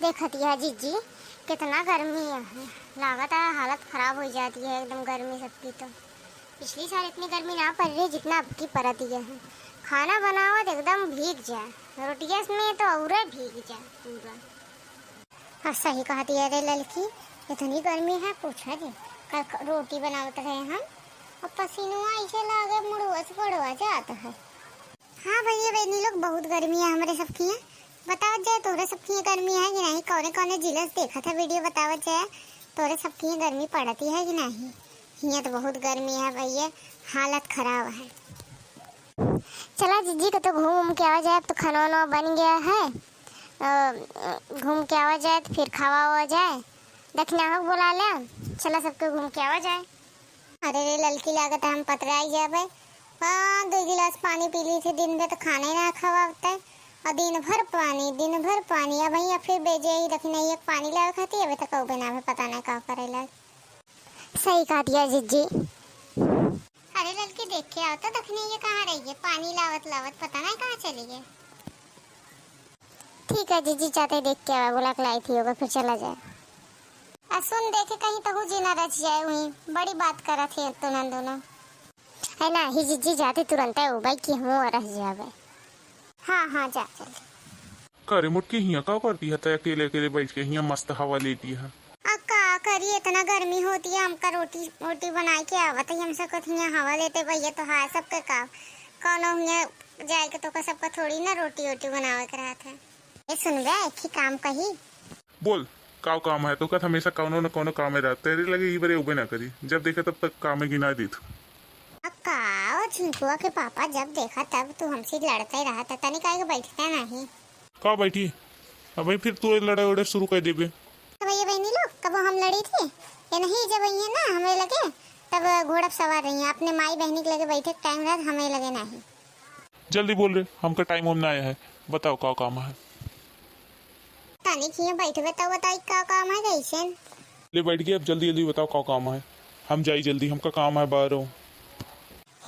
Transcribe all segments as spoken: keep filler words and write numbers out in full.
देखत यह जिज्जी, कितना गर्मी है, लागत है हालत खराब होइ जाती है एकदम गर्मी सबकी। तो पिछली साल इतनी गर्मी ना पड़ रही जितना अब की पड़त यह है। खाना बनावत एकदम भीग जाए, रोटिया में तो औरे भीग जाए पूरा। हाँ, सही कहत यह रे ललकी, इतनी गर्मी है, पूछा जी। कल क-, रोटी बनावत रहे हम, और पसीनुआ ऐसे लागे, मुड़ुआ से पड़वा जात है। हाँ भैया बहनी लोग, बहुत गर्मी है हमरे सबकी यहाँ। बतावत जाए, तोहरे सबकी यहाँ गर्मी है कि नहीं? कौने कौने जिला से देखत है वीडियो, बतावत जाए, तोहरे सबकी यहाँ गर्मी पड़ती है कि नहीं? हियाँ तो बहुत गर्मी है भैया, हालत खराब है। चला जिज्जी, कतो घूम उम के आवा जाए, अब तो खाना वाना बन गया है। अ, घूम के आवा जाए तो फिर खावा आवा जाए। दखिनहा को बुला ले, चला सबके घूम के आवा जाए। अरे रे ललकी, लागत हम पतराई जाबे। हाँ, दो गिलास पानी पी ली थी दिन भर, तो खाना ही ना खवावते। और दिन भर पानी, दिन भर पानी। अब भैया फिर बेजे ही दखिनहा के पानी लावे खाती, अबे तक अउबे ना भे, पता ना का करे लाग। सही कहा दिया जिज्जी। अरे ललकी, देख के आओ तो दखिनहा कहाँ रही है, पानी लावत लावत पता ना कहाँ चली गई। ठीक है जिज्जी, जाते देख के आवा, बुला के लाई थी होगा, फिर चला जाए। आ सुन, देखे कहीं तहू जी ना रच जाए, वहीं बड़ी बात करत है तुनन दोनों। है ना ही जिज्जी, जाते तुरंत है उबाई कि हम रह जावे। हाँ हाँ, जा जल्दी। का रे मोटकी, हियाँ का करती है तय अकेले अकेले बैठ के? हियाँ मस्त हवा लेती है। आ का करी, इतना गर्मी होती है, हमका रोटी वोटी बनाए के आवत है, हम सब हियाँ हवा लेते भैया। तो हाय सबके का, कौनो हियाँ जाए के तो का सबका थोड़ी ना रोटी वोटी बनावे के रहत है। ए सुनबे, एक ही काम कही। बोल, का काम है? तो कहत हमेशा कौनो न कौनो काम में रहत। तेरे लगे ई बरे उबे ना करी, जब देखे तब तक काम में गिना दीत। अब का ओ झिंकुआ के पापा, जब देखा तब तू हमसे लड़ते रहत, तनी काहे के बैठते नहीं? का बैठी? अबे फिर तू लड़ाई वड़ाई शुरू कर देबे। तो भैया बहनी लोग, कबो हम लड़ी थी? ये नहीं, जब ये ना हमें लगे, तब घोड़ा पे सवार रही हैं। अपने माई बहनी के लगे बैठे के टाइम रहत, हमें लगे नहीं। जल्दी बोल रे, हमका टाइम होम ना आया है, बताओ का काम है? तनी किए बैठबे तब बताई का काम है कैसे। ले बैठ गए, अब जल्दी जल्दी बताओ का काम है, हम जाई जल्दी, हमका काम है बाहरों।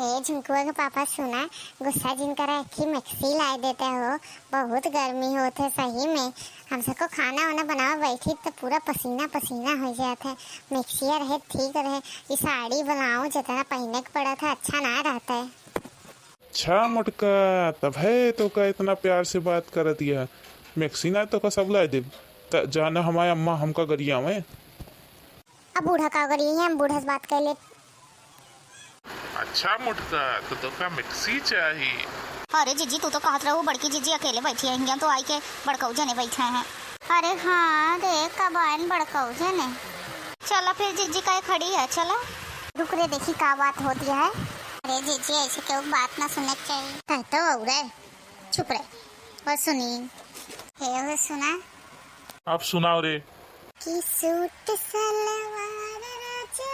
हे झुमकुआ के पापा, सुना, गुस्सा जिन करा, एक ही मिक्सी लाए देते हो, बहुत गर्मी होत है सही में। हम सबको खाना वाना बनावे बैठी तो पूरा पसीना पसीना हो जात है। मिक्सिया रहे ठीक रहे, ई साड़ी ब्लाउज जितना पहने के पड़ा था, अच्छा ना रहता है। अच्छा मोटका, तब है तो का इतना प्यार से बात करत यह। मिक्सी ना तो का सब लाए देब। त जाना हमारे अम्मा हमका गरियावे। अब बूढ़ा का करिए, हम बूढ़ा से बात कर ले। अच्छा मोटका, तो तोका मिक्सी चाही? अरे जीजी, तू तो कहत रहू बड़की जीजी अकेले बैठी है, हियां तो आई के बड़कऊ जने बैठे हैं। अरे हाँ रे, कब आयन बड़कऊ जने। चला फिर जीजी काहे खड़ी है, चला। रुक रे, देखी का बात होती है। अरे जीजी, ऐसे केहू बात ना सुने के चाहिए। कह तो और है, चुप रहे। और सुनी, हे हो सुना। आप सुनाओ रे। कि सूट सलवार राजा,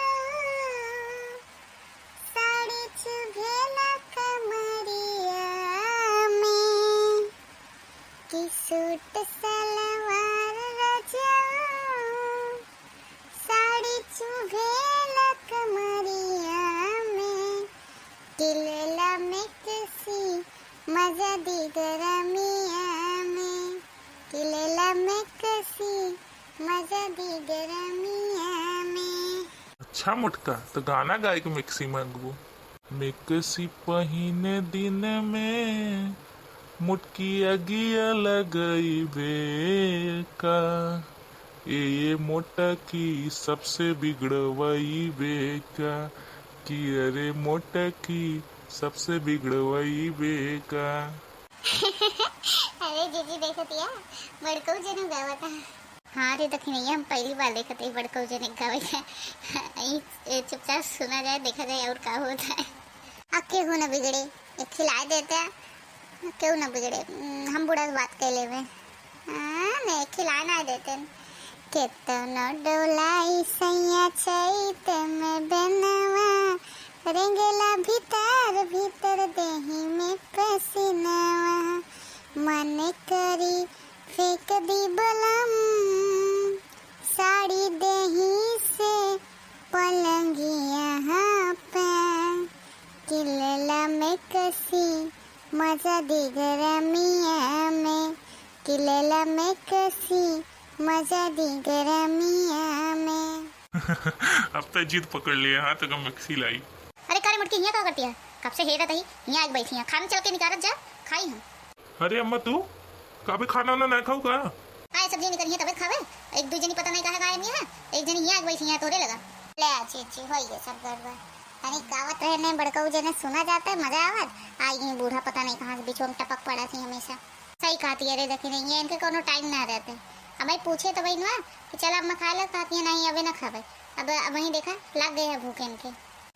साड़ी चुभेला कमरिया में। कि सूट सलवार राजा, साड़ी चुभेला कमरिया में। कि लेला मिक्सी मजा दी गरमिया में। कि लेला मिक्सी मजा दी गरमिया में। अच्छा मोटका, तो गाना गाए के मिक्सी मांगबो। मिक्सी पहिने दिन में मोटकी अगिया लगइबे का। ए, ये मोटकी सबसे बिगड़वइबे का। कि अरे मोटकी सबसे बिगड़वइबे का। अरे जीजी, देखतिया, बड़कऊ जनू गावता। हाँ रे दखिनैया, हम पहली बार देखत हई बड़कऊ जने गावे के। ई, ए, चुपचाप सुना जाए, देखा जाए और का होता है। आ केहू न बिगड़े, एक खिलाए देते, केहू न बिगड़े। हम्म, हम बूढ़ा से बात कर लेवे। हाँ, नहीं, खिलाए ना देते। केतनो डोलाई सैया चैत में बनवा, रेंगेला भीतर भीतर देही में पसीनवा। मन करी फेंक दी बलम, साड़ी देही से पलंगिया पे। कि लेला मिक्सी मजा दी गरमिया में। कि लेला मिक्सी मजा दी गरमिया में। अब तो जिद पकड़ लिए, हाँ, तो हम मैक्सी लाई। अरे का रे मोटकी, हियाँ का करती है? कब से हेरत ही, हियाँ आके बैठी है। खाना चल के निकारत जा, खाई हम। अरे अम्मा, तू काबे खाना वाना ना खाऊ का? आए सब जनी निकल हियाँ तबे खावे। एक दू जनी पता नहीं काहे गायब नहीं है, एक जनी हियाँ आके बैठी है तोरे लगा। ले आ जीजी, होई गए सब गड़बड़। तनी गावत रहे ने बड़कऊ जने सुना जाता है, मजा आवत। आई गई बूढ़ा, पता नहीं कहाँ से बीच में टपक पड़ा थी हमेशा। सही कहती है रे, देखी नहीं है, इनके कोनो टाइम ना रहते। अब मैं पूछे तो वही ना कि चला अम्मा खा लो, कहती है नहीं अबे ना खावे। अब, अब वहीं देखा लग गए है भूख इनके।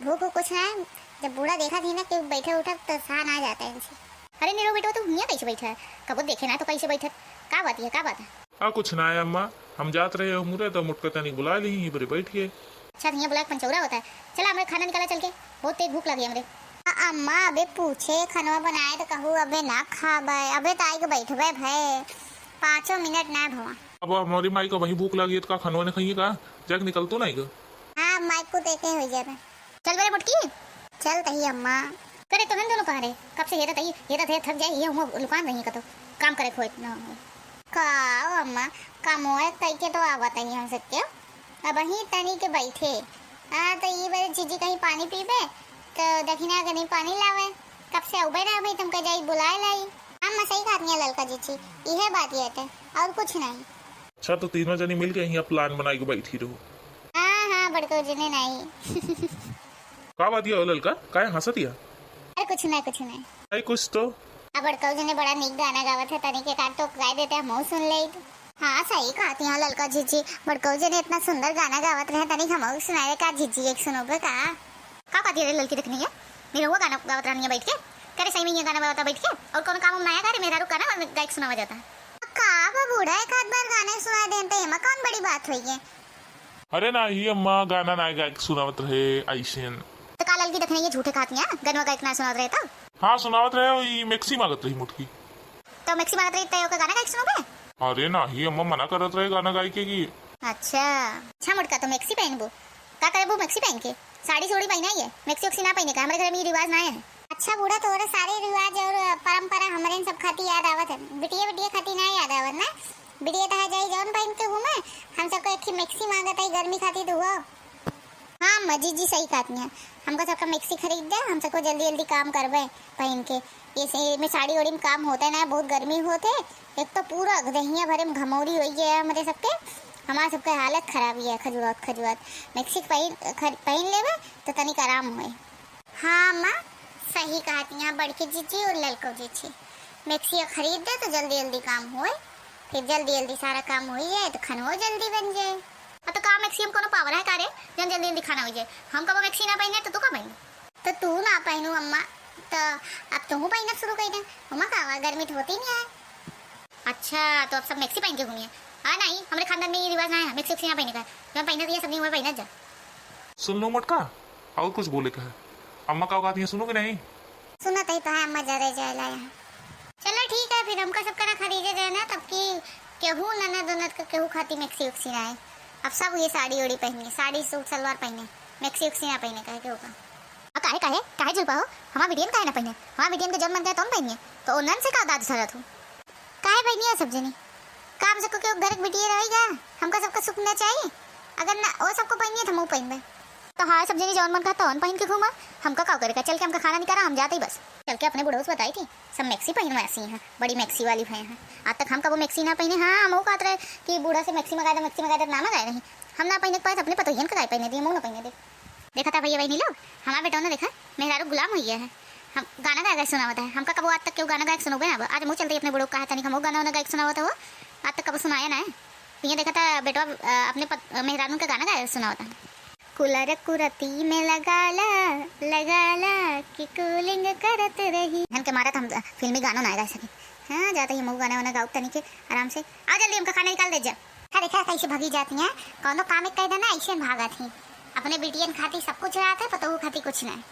भूख को कुछ ना है, जब बूढ़ा देखा थी ना कि बैठे उठा तो सान आ जाता है इनसे। अरे नीरव बेटवा, तू हियाँ कैसे बैठा है? कबो देखे ना तो कैसे बैठा? का बात है, का बात है? आ कुछ ना है अम्मा, हम जात रहे हो मुरे तो मुटका तनिक बुला ली ही बरे बैठ गए। अच्छा, हियाँ बुला के पंचौरा होता है। चला हमरे खाना निकाला चल के, बहुत तेज भूख लगी हमरे। आ, अम्मा अबे पूछे खनवा बनाए तो कहू अबे ना खाबे, अबे तो आइके बैठबे भय, पाँचों मिनट ना भवा। अब हमारी माई का वही भूख लगी है तो का खनवा ने खाइए का? जाके निकल तो नहीं गो। हाँ, माई को देखे हो जाबे। चल बरे मोटकी। चल तही अम्मा। करे तो हम दोनों कहाँ रहे? कब से हेरत ही, हेरत है, थक जाए, ये हुआ लुकान रही कतो। काम करे खोए ना हो। का ओ अम्मा, काम होए कई के तो आवत ही हम सबके। अब ही तनी के बैठे। आ, तो ये बरे जीजी कहीं पानी पीबे, तो दखिना के नहीं पानी लावे। कब से उबे ना भाई तुमका जाई बुलाए लाई। अम्मा सही कहत नहीं ललका जीजी, इहे बात ये थे, और कुछ नहीं। अच्छा, तो तीनों जनी मिल के यहाँ प्लान बनाई के बैठी रहो। हाँ, हाँ, बड़को जने नहीं। का बात ये हो ललका, काहे हंसत या? अरे कुछ नहीं, कुछ नहीं। नहीं कुछ तो। अब बड़को जने बड़ा नीक गाना गावत है, तनी के काट तो गाए देते, हम सुन ले। हाँ, सही कहत या ललका जीजी, बड़को जने इतना सुंदर गाना गावत रहे, तनी हमहू सुनाए का जीजी, एक सुनोबे का? का कहती रे ललकी, देखनी है, मेरे हुआ गाना गावत रहनी है बैठ के। करे सही में ये गाना गावता बैठ के, और कौन काम हम नया गा रे, मेहरारू का ना गायक सुनावा जाता है। का बा बूढ़ा, एक आध बार गाना सुना देते, एमा कौन बड़ी बात हुई है? अरे ना, ही अम्मा गाना ना गायक सुनावत रहे ऐसेन। तो का ललकी देखने ये झूठे कहती हैं, गनवा गायक ना सुनावत रहे तो? हाँ, सुनावत रहे, ई मैक्सी मांगत रही मोटकी। तो मैक्सी मांगत रही तो ओकर गाना गायक सुनोबे? अरे ना, ही अम्मा मना करत रहे गाना गाय के की। अच्छा, अच्छा मोटका, तो मैक्सी पहनबो? का करबो मैक्सी पहन के? साड़ी सोड़ी पहना ही है, मैक्सी उक्सी ना पहने का, हमारे घर में ये रिवाज ना है। अच्छा बूढ़ा, तोरे सारे रिवाज और परंपरा हमरे सब खाती याद आवत है, बिटिया बिटिया खाती ना याद आवत ना। बिटिया तो है जाई जौन पहन के घूमे, हम सबको एक ही मैक्सी मांगत है गर्मी खाती तो हुआ। हाँ अम्मा, जीजी सही कहती हैं, हमका सबका मैक्सी खरीद दे, हम सबको जल्दी जल्दी काम करबे पहन के। ये से में साड़ी ओड़ी में काम होता है ना, बहुत गर्मी होते, एक तो पूरा देहिया भरे में घमौरी होई है हमरे सबके, हमारे सबके हालत खराब ही है खजुआत खजुआत। मैक्सी पहन खर-, पहन लेबे तो तनिक आराम होए। हाँ अम्मा, सही कहती हैं बड़की जीजी और ललको जीजी, मैक्सी खरीद दे तो जल्दी जल्दी काम होए, फिर जल्दी जल्दी सारा काम हो जाए तो खाना जल्दी बन जाए। अब तो का मैक्सी में कोनो पावर है का रे, जन जल्दी जल्दी खाना हो जाए? हम कबो मैक्सी ना पहने तो तू का पहने? तो तू ना पहनू अम्मा, तो अब तू पहनब शुरू कर दे। अम्मा का हुआ, गर्मी तो होती नहीं है। अच्छा, तो अब सब मैक्सी पहन के घूमिए? हाँ नहीं, हमारे खानदान में ये रिवाज ना है, मैक्सी उक्सी ना पहने का। जौन पहनत है सब नहीं हुआ पहनत जा। सुन लो मोटका, और कुछ बोले का है? अम्मा का कहती है, सुनो कि नहीं? सुनत ही तो है अम्मा, जरे जाए ला यहाँ। चलो ठीक है, फिर हमका सबका ना खरीदे जाए ना, तब कि केहू ननद उनद का केहू खाती मैक्सी उक्सी ना है। अब सब ये साड़ी ओड़ी पहनिए, साड़ी सूट सलवार पहने, मैक्सी उक्सी ना पहने, कहे केहू का। आ, काहे, काहे, काहे जुलपा हो? हमार बिटियन काहे ना पहने? हमार बिटियन के जौन मन करे तौन पहनिए, तो ओनन से का दाद धरत हो? काहे पहनिए सब जनी? का हम सबको केहू घर के बिटिया रहेगा? हमका सबका सुख ना चाहिए? अगर ना ओ सबको पहनिए तो हम पहनबे। तो हाँ, सब जनी जौन मन कहा तौन पहन के घूमा, हमका का करे का? चल के हमका खाना निकाला, हम जाते ही बस। चल के अपने बुढ़ऊ से बताई थी, सब मैक्सी पहनवा ऐसी हैं, बड़ी मैक्सी वाली भय हैं। आज तक हम कबो मैक्सी ना पहने। हाँ, हम कहत रहे कि बूढ़ा से मैक्सी मंगाए दे, मैक्सी मंगाए दे, ना मंगाए नहीं। हम ना पहने के पाए तो अपने पतोहियन के गाय पहने दिए, मुँह ना पहने दे। देखा था भैया बहनी लोग, हमारा बेटौना देखा, मेहरारू गुलाम हुई है। हम गाना गाए गाए सुनावत है, हमका कबो आज तक केहू गाना गाए के सुनौबे ना बा। आज मुँह चलते अपने बुढ़ऊ कहा तनिक हम गाना वाना गाए के सुनावत हो, आज तक कबो सुनाया ना है। तो ये देखा था बेटवा, अ, अपने पत-, मेहरारू के गाना गाए सुनावत है। कुलर कुरती में लगाला, लगाला कि कूलिंग करत रही। हन के मारत हम फिल्मी गानो ना गा सके। हाँ, जाता ही मऊ गाना वाना गाओ तनी के आराम से। आ जल्दी हमका खाना निकाल दे जा। हाँ, देखा कैसे भगी जाती हैं, कौनो काम एक कह देना ऐसे भागत ही। अपने बिटियन खाती सब कुछ रहत है, पतोहू खाती कुछ नहीं।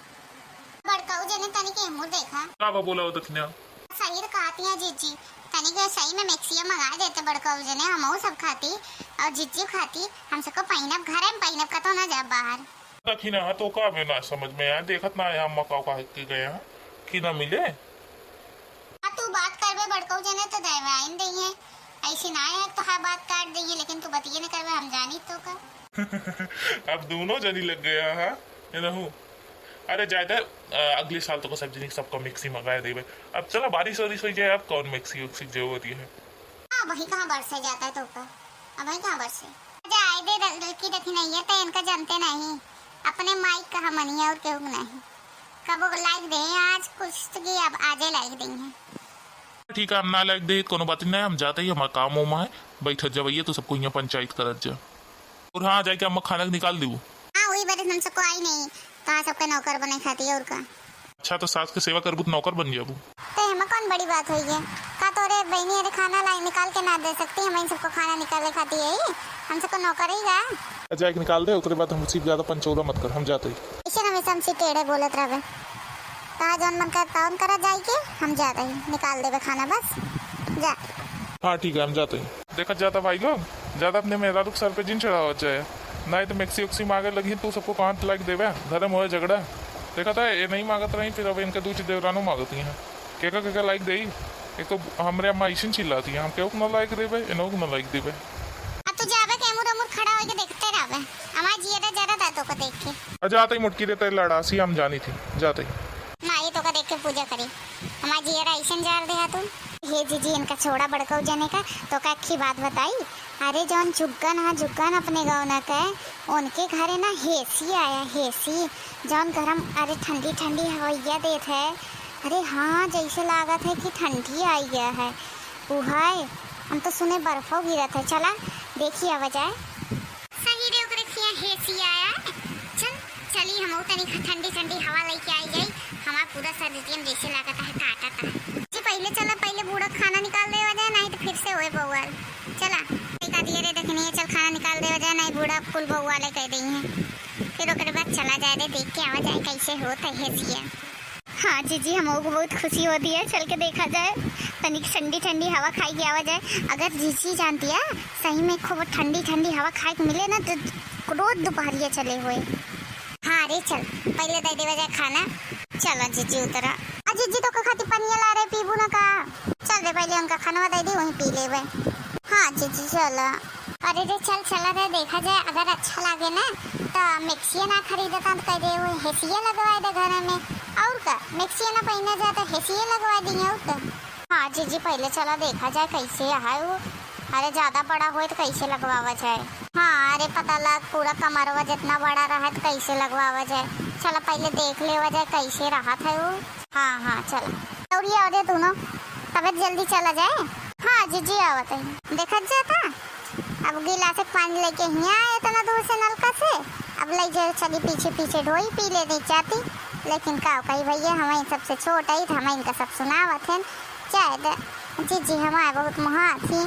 बड़काऊ जने तनी के मुँह देखा। का बा बोला हो दखिना? सही तो कहती हैं जीजी, तनी के सही में मैक्सिया मंगा देते बड़काऊ जने, हमहू सब खाती और जीजी खाती, हम सबको पहिनब, घरे में पहिनब, कतो ना जाब बाहर। दखिना, हाँ, तो का बे ना समझ में आया, देखत ना आया अम्मा का कहे के गए हैं कि ना मिले। आ तू बात करबे बड़काऊ जने तो दवाइन दई है, ऐसे ना है, तो हाँ, बात काट देइए, लेकिन तू बतिये न करबे, हम जानी तो का। अब दोनों जनी लग गया है, है ना हूँ? अरे जाए दे, अ, अगले साल तोका सब जनी सबका मैक्सी मंगाए देबे। अब चला, बारिश वारिश हो जाए, अब कौन मैक्सी उक्सी के जरूरत है? हाँ, वही कहाँ बरसे जाता है तो का, अब वही कहाँ बरसे। जाए दे, लड़की देखी नहीं है तो इनका जानते नहीं, अपने माई का हमनी और केहू के नहीं। कबो लाइक दे आज कुछ तो, कि अब आजे लाइक देइहैं। ठीक है, हम ना लाइक दे, कोनो बात नहीं, हम जाते ही, हमारा काम वाम है, बैठत जा भैया, तू सबको यहाँ पंचायत करत जा। और हाँ, जाके अम्मा खाना निकाल देबू। हाँ, वही बदे हम सबको आई नहीं, तो हाँ, सबका नौकर बने खाती है और का। अच्छा, तो सास के सेवा करबू तो नौकर बन जाबू। तो एमा कौन बड़ी बात हुई है? का तोरे बहनी अरे खाना लाई निकाल के ना दे सकती? हम इन सबको खाना निकाले खाती है, हम सबको नौकर ही का? जाके निकाल दे, ओकरे बाद हमसे ज्यादा पंचौरा मत कर, हम जाते ही। इसे हमेशा हमसे टेढ़े बोलत रहबे। कहा जौन मन कर तौन करा जाई के, हम जाते ही, निकाल देबे खाना बस। जा। हाँ ठीक है, हम जाते ही। देखत जाता भाई लोग, ज्यादा अपने मेहरारू के सर पे जिन चढ़ावत जाए, नहीं तो मैक्सी उक्सी मांगे लगी, तू सबको कहाँ लाइक देबे, घरे में होए झगड़ा। देखत है, ये नहीं मांगत रही, फिर अब इनके दूसरी देवरानो मांगती हैं। केका केका लाइक देई? एक तो हमरे अम्मा ऐसन चिल्लाती है, हम केहू के ना लाइक देबे, इनहू के ना लाइक देबे। अब तू जाबे के एमुर अमुर खड़ा होके देखते रहबे, हमार जियरा जरा था तोको देख के। अच्छा, आते ही मोटकी देते लड़ासी हम जानी थी, जाते ही। माई तोका देख के पूजा करी, हमार जियरा ऐसन जार दे तू। हे जीजी, इनका छोड़ा बड़कऊ जने का, तोका अक्खी बात बताई। अरे जौन जुग्गन है, जुग्गन अपने गाँव न के, उनके घरे ना हेसी आया, हेसी। जौन गरम, अरे ठंडी ठंडी हवैया देत है। अरे हाँ, जैसे लागत है कि ठंडी आई गया है। ऊ है, हम तो सुने बर्फो गिरत है। चला, देखी आवा जाए। सही रे, ओकरे खिया हेसी आया। चल, चली, हमहू तनी ख-, ठंडी ठंडी हवा लेके आई जाई। हमार पूरा शरीर में जैसे लागत है काटत है। जी, पहले चला, पहले बूढ़ा खाना निकाल देवा जाए, नहीं तो फिर से होए बउआल। चला, एक आदि रे देखनी है, चल खाना निकाल देवा जाए, नहीं बूढ़ा कुल बउआले कह देई है। फिर ओकरे बाद चला जाए रे, देख के आवा जाए कैसे होत है हेसिया। हाँ जीजी, हमहू को बहुत खुशी होती है, चल के देखा जाए, तनिक ठंडी ठंडी हवा खाई के आवा जाए। अगर जीजी जानती है सही में खूब ठंडी ठंडी हवा खाए के मिले ना, तो रोज दोपहरिया चले हुए। हाँ रे, चल पहले दे देवा जाए खाना। चलो जीजी उतरा। आ जीजी, तोका खातिर पनिया ला रहे, पीबू ना का? चल रे, पहले उनका खानवा दे दी, वहीं पी लेबे। हाँ जीजी, चलो। अरे रे, चल, चला रे, देखा जाए, अगर अच्छा लागे ना, त मिक्सिया ना खरीदता, त कह दे, वो हेसिया लगवाए दे घर में। और का, मिक्सिया ना पहना जाए, त हेसिया लगवाए दी, और का। हाँ जीजी, पहले चला देखा जाए, कैसे है वो। अरे, ज्यादा बड़ा होए, त कैसे लगवावा जाए? हाँ, अरे, पता लग, पूरा कमरवा जितना बड़ा रहा, त कैसे लगवावा जाए? चला, पहले देख लेवा जाए, कैसे रहत है वो। हाँ, हाँ, चला। और ये, और ये दोनों, तबे जल्दी चला जाए। हाँ जीजी, आवत है। देखत जाता, अब गिलास एक पानी लेके हियाँ आए इतना दूर से नलका से, अब ले जाए चली पीछे पीछे ढोई पी ले नहीं चाहती, लेकिन का कही भैया, हमें सबसे छोट है तो हमें इनका सब सुनावत है। चाहे दे जीजी हमारे बहुत मुहा थी।